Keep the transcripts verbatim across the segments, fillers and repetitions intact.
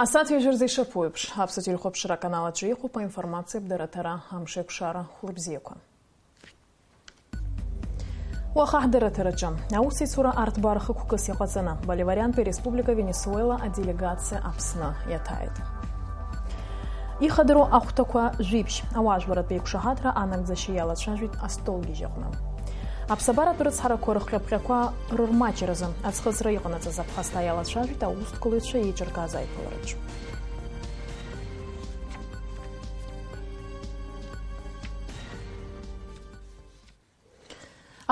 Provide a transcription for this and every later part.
Асааҭ ҩажәа рзы ишаԥу еиԥш, Аԥсуа телехәаԥшра аканал аҿы иҟоуп аинформациатә дырраҭара Амшеикәшара хәлыбзиақәа. Уаха ҳдырраҭараҿы аусеицура арҭбаара хықәкыс иҟаҵаны Боливариантәи Республика Венесуела аделегациа Аԥсны иаҭааит. Ихадароу ахәҭақәа жәибжь, ауаажәларратә еиқәшаҳаҭра анагӡашьа иалацәажәеит астолгьежь аҟны. Аԥсабаратә рыцҳарақәа рыхҟьаԥҟьақәа рырмаҷразы аӡхыҵра иҟанаҵаз аԥхасҭа иалацәажәеит аусҭгылаҩцәа еиҿыркааз аиԥылараҿы.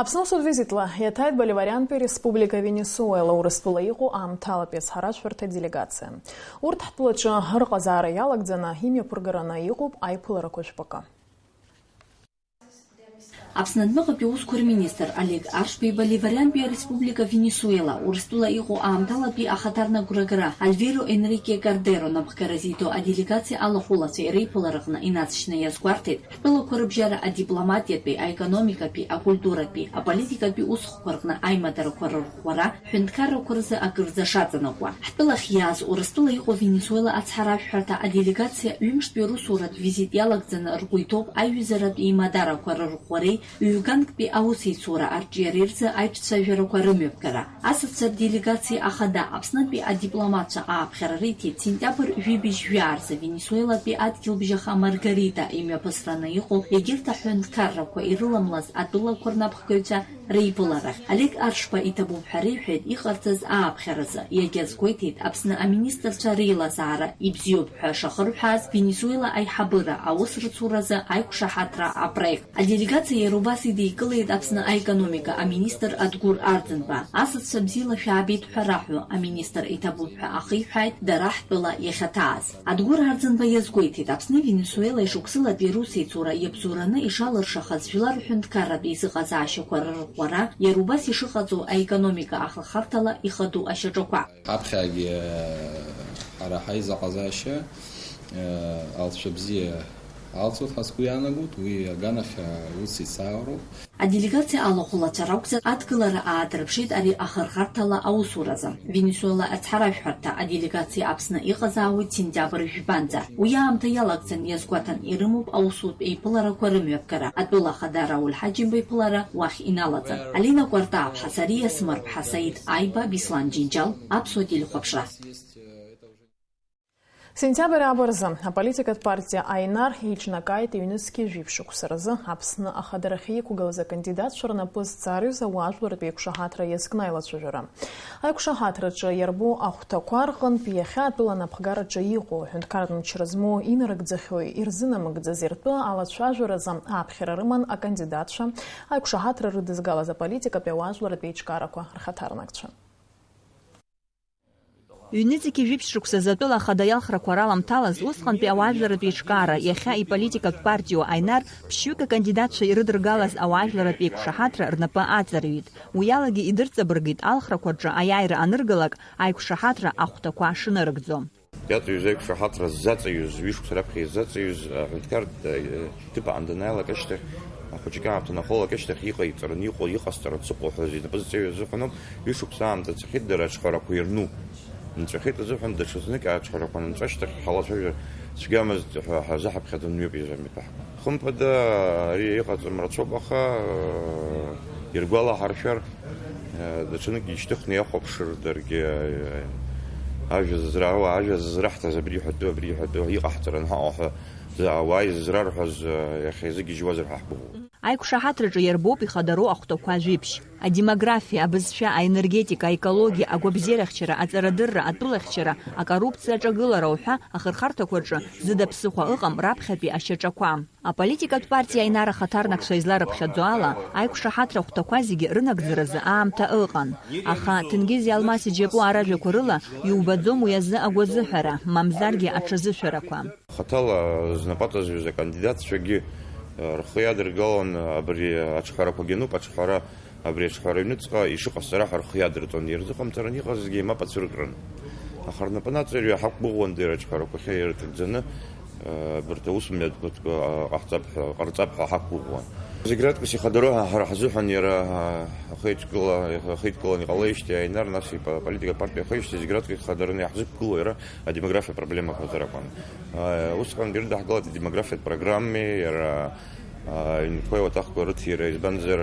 Аԥсны усутә визитла иаҭааит Боливариантәи Республика Венесуела Урыстәыла иҟоу аамҭалатәи ацҳаражәҳәарҭа делегациа. Урҭ ҳтәылаҿы рыҟазаара иалагӡаны имҩаԥыргараны иҟоуп аиԥыларақәа жәпакы. Аԥсны адәныҟатәи аусқәа рминистр Олег Аршбеи Боливариантәи Ареспублика Венесуела Урыстәыла иҟоу аамҭалатәи ахаҭарнагәрагара Альверо Енрике Кардеро напхгара зиҭо аделегациа алахәылацәеи реиԥылараҟны инацшьны иазгәарҭеит, ҳтәылақәа рыбжьара адипломатиатәи, аекономикатәи, акультуратәи, аполитикатәи усхқәа рҟны аимадарақәа рырӷәӷәара ҳәынҭқаррақәа рзы акырӡа шаҵанакуа. Ҳтәылахь иааз Урыстәыла иҟоу Венесуела ацҳаражәҳәарҭа аделегациа ҩымштәи русуратә визит иалагӡаны ргәы иҭоуп аиҩызаратә еимадарақәа рырӷәӷәареи ҩганктәи аусеицура арҿиареи рзы аиҿцәажәарақәа рымҩаԥгара. Асасцәа рделегациа ахада Аԥснытәи адипломатцәа ааԥхьара риҭеит сентиабр жәибжь жәаа рзы Венесуелатәи адгьылбжьаха Маргарита имҩаԥысраны иҟоу егьырҭ аҳәынҭқаррақәа ирыламлаз атәылақәа рнапхгаҩцәа реиԥыларахь. Олег Аршба иҭабуп ҳәа реиҳәеит иҟарҵаз ааԥхьаразы. Иагьазгәеиҭеит Аԥсны аминистрцәа реилазаара ибзиоуп ҳәа шахырҳәааз Венесуела аиҳабыра аус рцуразы аиқәшаҳаҭра апроект. Аделегациа иара убас идикылеит Аԥсны аекономика аминистр Адгәыр Арӡынба. Асасцәа бзиала шәаабеит ҳәа раҳәо, аминистр иҭабуп ҳәа ахиҳәааит дара ҳтәыла иахьаҭааз. Адгәыр Арӡынба иазгәеиҭеит, Аԥсни Венесуелеи шықәсылатәи русеицура иабзоураны ишалыршахаз жәлар рҳәынҭқарратә еизыҟазаашьақәа рырӷәӷәара, иара убас ишыҟаҵоу аекономика ахырхарҭала ихадоу ашьаҿақәа. Ҳаԥхьагьы, э, ҳара ҳаизыҟазаашьа, э, алҵшәа бзиа алҵуеит ҳәа сгәы иаанагоит, уи аганахь, э, ус исаароуп. Аделегациа алахәылацәа ракәзар, адгылара аадырԥшит ари ахырхарҭала аусуразы. Венесуела ацҳаражәҳәарҭа аделегациа Аԥсны иҟазаауеит сентиабр жәбанӡа. Уи аамҭа иалагӡан иазгәаҭан ирымоуп аусутә еиԥыларақәа рымҩаԥгара. Атәыла ахада Рауль Ҳаџьымба иԥылара уахь иналаҵан. Алина Кәартаԥҳа, Сариа Смырԥҳа, Саид Аиба, Беслан Џьынџьал, Аԥсуа телехәаԥшра. Сентиабр ааба рзы аполитикатә партиа Аинар еиҿнакааит ҩнызқьи жәиԥшь шықәса рзы Аԥсны ахадарахьы иқәгылаз акандидатцәа рнапы зҵарҩыз ауаажәларратә еиқәшаҳаҭра иазкны аилацәажәара. Аиқәшаҳаҭраҿы иарбоу ахәҭақәа рҟынтә иахьа атәыла анапхгараҿы иҟоу, аҳәынҭқарратә мчра змоу, инарыгӡахьоуи ирзынамыгӡази ртәы алацәажәаразы ааԥхьара рыман акандидатцәа, аиқәшаҳаҭра рыдызгалаз аполитикатәи ауаажәларратә еиҿкаарақәа рхаҭарнакцәа. Ҩнызқьи жәиԥшь шықәсазы атәыла ахада иалхрақәа раламҭалаз, усҟантәи ауаажәларратә еиҿкаара, иахьа иполитикатә партиоу Аинар ԥшьҩык акандидатцәа ирыдыргалаз ауаажәларратә еиқәшаҳаҭра рнапы аҵарҩит. Уи алагьы идырҵабыргит алхрақәа рҿы аиааира аныргалак аиқәшаҳаҭра ахәҭақәа шынарыгӡо. Иаҵаҩыз аиқәшаҳаҭра ззаҵаҩыз, ҩышықәса раԥхьа иззаҵаҩыз аҳәынҭқар, э, ҭыԥ аан данааилак ашьҭахь, ахәыҷы аамҭа анахәалак ашьҭахь иҟаиҵараны иҟоу, иҟасҵараны сыҟоу ҳәа зегь напы зҵаҩыз азыҳәаноуп, ҩышықәса аамҭа цахьеит дара аҿҳәарақәа ирну. Нҵәахьеит азыҳәан даҽазнык аҿҳәарақәа анынҵәа ашьҭахь ҳалацәажәар цәгьамызт ҳәа ҳазаҳаԥхьаӡон мҩаԥ изамҩаԥаҳ. Хымԥада, ари иҟаҵам рацәоуп, аха, э, иргәалаҳаршәар, э, даҽанык ишьҭыхны иахәаԥшыр даргьы, э, ажәа зызра-, ажәа зызраҳҭаз абри иҳәатәу, абри иҳәатәу иҟаҳҵаран ҳаҟоу ҳәа, за-, ауаа изызрарҳәаз, э, иахьа изыгьежьуазар ҳәа ҳгәыӷуеит. Аиқәшаҳаҭраҿы иарбоуп ихадароу ахәҭақәа жәиԥшь. Адемографиа, абызшәа, аенергетика, аекологиа, агәабзиарахьчара, аҵарадырра, атәылахьчара, акоррупциа аҿагылара уҳәа ахырхарҭақәа рҿы зыда ԥсыхәа ыҟам раԥхьатәи ашьаҿақәа. Аполитикатә партиа Аинар ахаҭарнакцәа изларыԥхьаӡо ала, аиқәшаҳаҭра ахәҭақәа зегьы рынагӡаразы аамҭа ыҟан. Аха Ҭенгиз Иалмас иџьапу аражәақәа рыла иубаӡом уи азы агәазыҳәара, мамзаргьы аҽазышәарақәа. Хаҭала знапы аҵазҩыз акандидатцәагьы, э, рхы иадыргалон абри аҿҳәарақәагьы ануп, аҿҳәара, абри аҿҳәара аҩныҵҟа ишыҟасҵара ҳәа рхы иадырҵон, ирзыҟамҵараны иҟазгьы мап ацәыркрын. Аха рнапы наҵаҩы ҳақәгәыӷуан дара аҿҳәарақәахьы ирҭагӡаны, Абарҭ аусмҩаԥгатәқәа ҟаҳҵап ҳәа, ҟарҵап ҳәа ҳақәгәыӷуан. Зегь раҵкыс ихадароу ҳара ҳзыҳәан иара ахеидкыла, ахеидкыланы иҟалеижьҭеи Аинар, нас иполитика апартиа ахеижьҭеи зегь раҵкыс ихадараны иаҳзықәгылоу иара адемографиа проблемақәа азы ракәын. Усҟан ирыдаҳкылеит адемографиатә программеи иара аҩнқәеи ауаҭахқәа рыҭира, избанзар,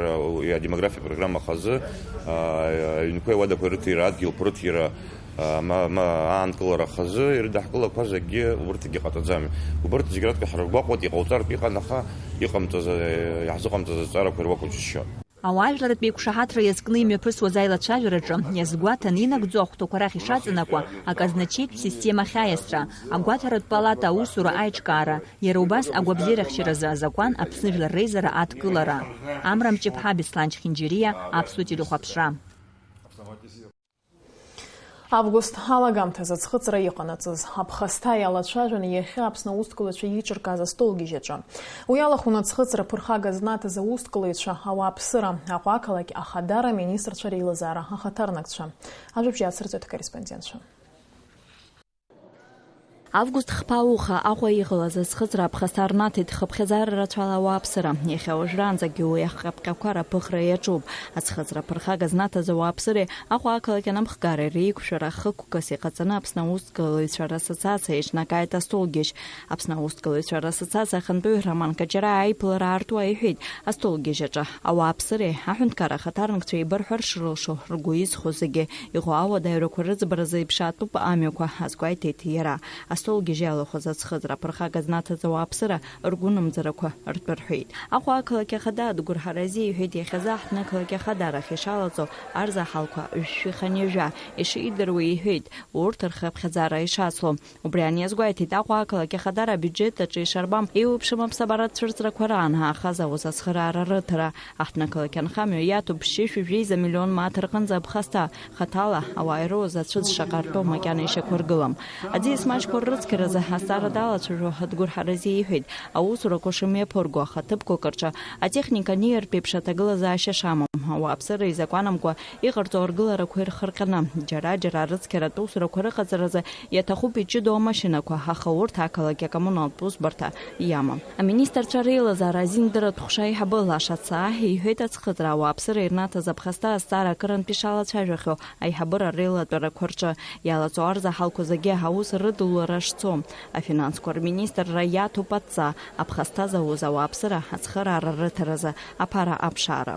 адемографиатә программа хазы аҩнқәеи ауадақәеи рыҭира, адгьылқәа рыҭира, ма, ма аанкылара хазы ирыдаҳкылақәаз акгьы, урҭгьы ҟаҵаӡами. Убарҭ зегь раҵкыс ҳрыргәаҟуеит, иҟауҵартә иҟан, аха иҟамҵаз, иаҳзыҟамҵаз азҵаарақәа ируакәу џьысшьо. Ауаажәларратә еиқәшаҳаҭра иазкны имҩаԥысуаз аилацәажәараҿы иазгәаҭан, инагӡоу ахәҭақәа рахь ишаҵанакуа аказначеитә система ахьаиасра, агәаҭаратә палата аусура аиҿкаара, иара убас агәабзиарахьчаразы азакәан Аԥсны Жәлар Реизара адкылара. Амра Мҷыԥҳа, Беслан Чхинџьириа, Аԥсуа телехәаԥшра. Август алагамҭазы аӡхыҵра иҟанаҵаз аԥхасҭа иалацәажәан иахьа Аԥсны аусҭгылаҩцәа еиҿыркааз астолгьежь аҿы. Уи алахәын аӡхыҵра ԥырхага знаҭаз аусҭгылаҩцәа, ауааԥсыра, Аҟәа ақалақь ахадара, аминистрцәа реилазаара ахаҭарнакцәа. Ажәабжь иацырҵоит акорреспондентцәа. Август хԥа ауха Аҟәа иҟалаз аӡхыҵра аԥхасҭа рнаҭеит хыԥхьаӡара рацәала ауааԥсыра. Иахьа уажәраанӡагьы уи ахҟьаԥҟьақәа раԥыхра иаҿуп. Аӡхыҵра ԥырхага знаҭаз ауааԥсыреи Аҟәа ақалақь анымхгареи реиқәшәара хықәкыс иҟаҵаны Аԥсны аусҭгылаҩцәа рассоциациа еиҿнакааит астолгьежь. Аԥсны аусҭгылаҩцәа рассоциациа ахантәаҩ Роман Каҷараа аиԥылара аартуа иҳәеит, астолгьежь аҿы ауааԥсыреи аҳәынҭқарра ахаҭарнакцәеи еибырҳәар шрылшо, ргәы изхо зегьы иҟоу ауадаҩрақәа рыӡбаразы иԥшаатәуп амҩақәа, азгәеиҭеит иара. Астолгьежь иалахәыз аӡхыҵра аԥырхага знаҭаз ауааԥсыра ргәынамӡарақәа ртәы рҳәеит. Аҟәа ақалақь ахада Адгәыр Ҳаразиа иҳәеит, иахьазы аҳҭнықалақь ахадарахь ишалаҵо арзаҳалқәа жәшәи хынҩажәа ишидыруа иҳәеит, урҭ рхыԥхьаӡара ишацло. Убри аниазгәеиҭеит Аҟәа ақалақь ахадара абиуџьет аҿы ишарбам, еиуеиԥшым аԥсабаратә цәырҵрақәа раан ҳаахаз ауз ацхыраара рыҭара. Аҳҭнықалақь анхамҩа иаҭәоуп ԥшьышәи жәеиза миллион мааҭ рҟынӡа аԥхасҭа. Хаҭала ауаа ироуз ацәыӡ шаҟа ртәоу макьана ишьақәыргылам. Аӡиас маҷқәа ррыцқьаразы азҵаара далацәажәо Адгәыр Ҳаразиа иҳәеит, аусурақәа шымҩаԥырго ахаҭыԥқәак рҿы атехника аниартә еиԥш аҭагылазаашьа шамам, ауааԥсыра изакәанамкәа иҟарҵо аргыларақәа ирхырҟьаны, џьара-џьара арыцқьаратә усурақәа рыҟаҵаразы иаҭахуп иҷыдоу амашьынақәа, аха урҭ ақалақь акоммуналтә усбарҭа иамам. Аминистрцәа реилазаара азиндыратә ҟәша аиҳабы Лаша Цаа иҳәеит, аӡхыҵра ауааԥсыра ирнаҭаз аԥхасҭа азҵаара акырынтә ишалацәажәахьоу аиҳабыра реилатәарақәа рҿы иалаҵо арзаҳалқәа зегьы аус рыдулара шцо. Афинансқәа рминистрра иаҭәоуп адҵа, аԥхасҭа зауз ауааԥсыра ацхыраара рыҭаразы аԥара аԥшаара.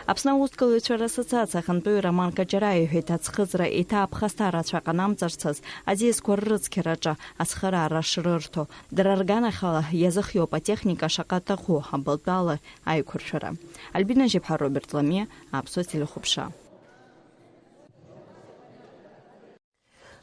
Аԥсны аусҭгылаҩцәа рассоциациа ахантәаҩы Роман Каҷараа иҳәеит, аӡхыҵра еиҭа аԥхасҭа рацәа ҟанамҵарцаз, аӡиасқәа ррыцқьараҿы ацхыраара шрырҭо, дара рганахьала иазыхиоуп атехника шаҟа аҭаху абылтәала аиқәыршәара. Альбина Жьыԥҳа, Роберт Ламиа, Аԥсуа телехәаԥшра.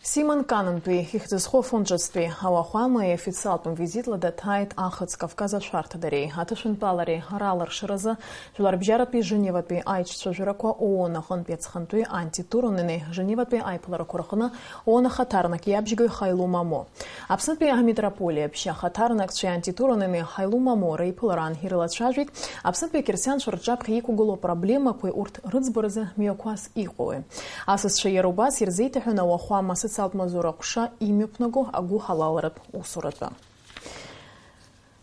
Симон Каннтәи ихьӡ зху афонд ҿыцтәи ауахәама иофициалтә визитла даҭааит Ахыҵ Кавказ ашәарҭадареи аҭышәынтәалареи раларшаразы Жәларбжьаратәи Женеватәи аиҿцәажәарақәа ООН аҟынтәи аҵхантәи антитуронени Женеватәи аиԥыларақәа рҟны ООН ахаҭарнак иабжьгаҩ Хайлу Мамо. Аԥснытәи амитрополиа ԥшьа ахаҭарнакцәеи антитуронени Хайлу Мамо реиԥылараан ирылацәажәеит Аԥснытәи ақьырсианцәа рҿаԥхьа иқәгылоу апроблемақәеи урҭ рыӡбаразы мҩақәас иҟоуи. Асасцәа иара убас ирзеиҭаҳәан ауахәама асоциалтә маҵзура ҟәша имҩаԥнаго агәыҳалалратә усуратәы.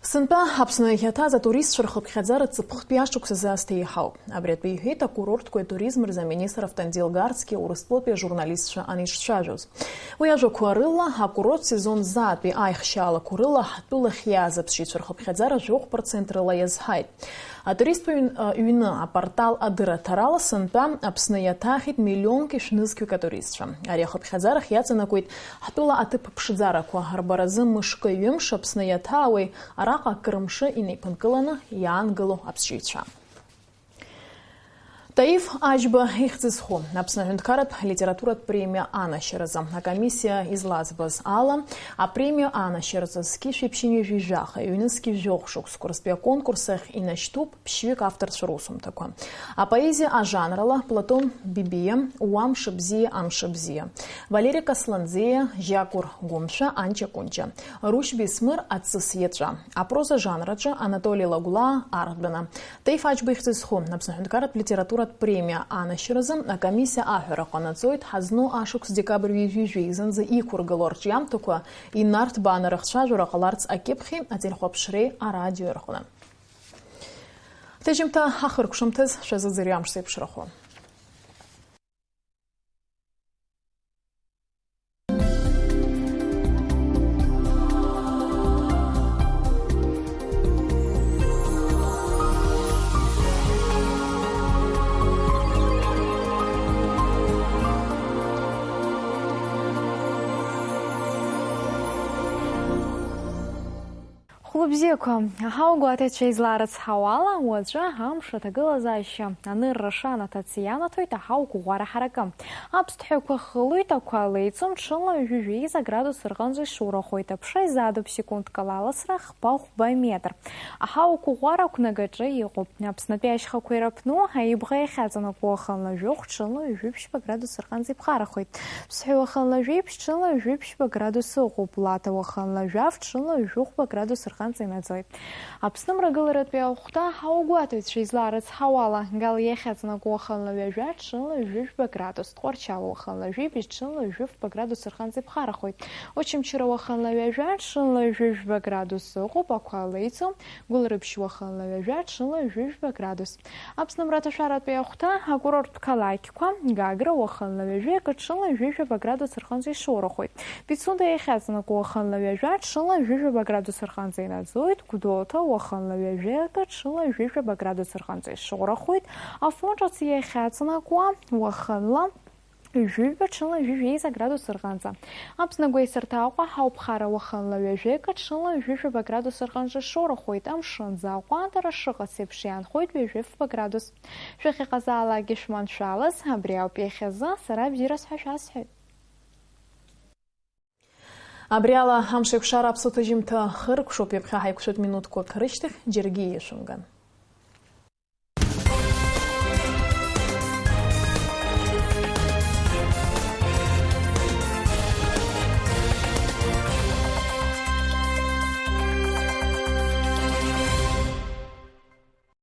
Сынтәа Аԥсны иахьаҭаз атуристцәа рхыԥхьаӡара ҵыԥхтәи ашықәсазы азҭеиҳауп. Абри атәы иҳәеит акурортқәеи атуризм рзы аминистр Автандил Гарцкиа Урыстәылатәи ажурналистцәа анеиҿцәажәоз. Уи ажәақәа рыла, акурорт сезон ззаатәи аихшьаалақәа рыла ҳтәылахь иааз аԥсшьаҩцәа рхыԥхьаӡара жәохә процент рыла иазҳаит. Атуристтә ҩн-, ҩны апортал адырраҭарала сынтәа Аԥсны иаҭахит миллионки шәнызқьҩык атуристцәа. Ари ахыԥхьаӡарахь иаҵанакуеит ҳтәыла аҭыԥ ԥшӡарақәа рбаразы мышкы-ҩымш Аԥсны иаҭаауеи араҟа акыр мшы инеиԥынкыланы иаангыло аԥсшьаҩцәа. Таиф Аџьба ихьӡ зху Аԥсны аҳәынҭқарратә литературатә премиа анашьаразы акомиссиа излаӡбаз ала, апремиа анашьаразы зқьышәи ԥшьынҩажәи жәаха, ҩнызқьи жәохә шықәсқәа рзтәи аконкурс ахь инашьҭуп ԥшьҩык авторцәа русумҭақәа. Апоезиа ажанрала Платон Бибиа, Уа мшыбзиа, амшыбзиа, Валери Касланӡиа, Жьакәыр Гәымшәа, Анҷа Кәынҷа, Рушь Бесмыр, Аҵыс иаҵәа. Апроза жанраҿы Анатоли Лагәлаа, Ардәына. Таиф Аџьба ихьӡ зху Аԥсны аҳәынҭқарратә литература Премиа анашьаразы акомиссиа аҳәара ҟанаҵоит, ҳазну ашықәс декабрь ҩажәи жәеизанӡа иқәыргылоу арҿиамҭақәа инарҭбааны рыхцәажәара ҟаларц акьыԥхьи ателехәаԥшреи арадиои рҟны. Ҭыжьымҭа ахыркәшамҭаз шәазыӡырҩ амш зеиԥшрахо. Хәлыбзиақәа, аҳауагәаҭаҩцәа излаарыцҳауала, уаҵәы амш аҭагылазаашьа анырра шанаҭац ианаҭоит аҳауагәыӷәара ҳаракы. Аԥсҭҳәақәа хылоит, ақәа леиҵом, ҽынла ҩажәи жәеиза градус рҟынӡа ишурахоит, аԥша изаатуп секундк ала аласра хԥа-хәба метр. Аҳауагәыӷәара ақәнагаҿы иҟоуп. Аԥснатәи ашьхақәа ирыԥну аибӷа иахьаҵанакуа уахынла жәохә, ҽынла ҩажәи ԥшьба градус рҟынӡа иԥхарахоит. Ԥсҳәы уахынла жәеиԥшь, ҽынла ҩажәи ԥшьба градус ыҟоуп. Лаҭа уахынла жәаф, ҽынла ҩажәи хәба градус рҟынӡа инаӡоит. Аԥсны мрагыларатәи ахәҭа аҳауагәаҭаҩцәа излаарыцҳауала, Гал иахьаҵанакуа уахынла ҩажәа, ҽынла ҩажәи жәба градус, Тҟәарчал уахынла жәибжь, ҽынла ҩажәи фба градус рҟынӡа иԥхарахоит. Очамчыра уахынла ҩажәа, ҽынла ҩажәи жәба градус ыҟоуп, ақәа леиҵом, Гәылрыԥшь уахынла ҩажәа, ҽынла ҩажәи жәба градус. Аԥсны мраҭашәаратәи ахәҭа акурорттә қалақьқәа, Гагра уахынла ҩажәи акы, ҽынла ҩажәи жәаба градус рҟынӡа ишоурахоит. Пицунда иахьаҵанакуа уахынла ҩажәа, ҽынла ҩажәи жәаба градус рҟынӡа инаӡоит, Гәдоуҭа уахынла ҩажәи акы, ҽынла ҩажәи жәаба градус рҟынӡа ишоурахоит, Афон ҿыц иахьаҵанакуа уахынла ҩажәи жәба, ҽынла ҩажәи жәеиза градус рҟынӡа. Аԥсны агәеисырҭа Аҟәа ҳауԥхара уахынла ҩажәи акы, ҽынла ҩажәи жәаба градус рҟынӡа ишоурахоит, амшын аӡы аҟәандара шыҟац еиԥш иаанхоит ҩажәи фба градус. Шәахьыҟазаалакгьы шәманшәалаз, абри ауп иахьазы, сара бзиараз ҳәа шәасҳәоит. Абри ала амш еиқәшара аԥсуа ҭыжьымҭа хыркәшоуп, ҩаԥхьа ҳаиқәшәоит минуҭқәак рышьҭахь, џьаргьы иеишәымган.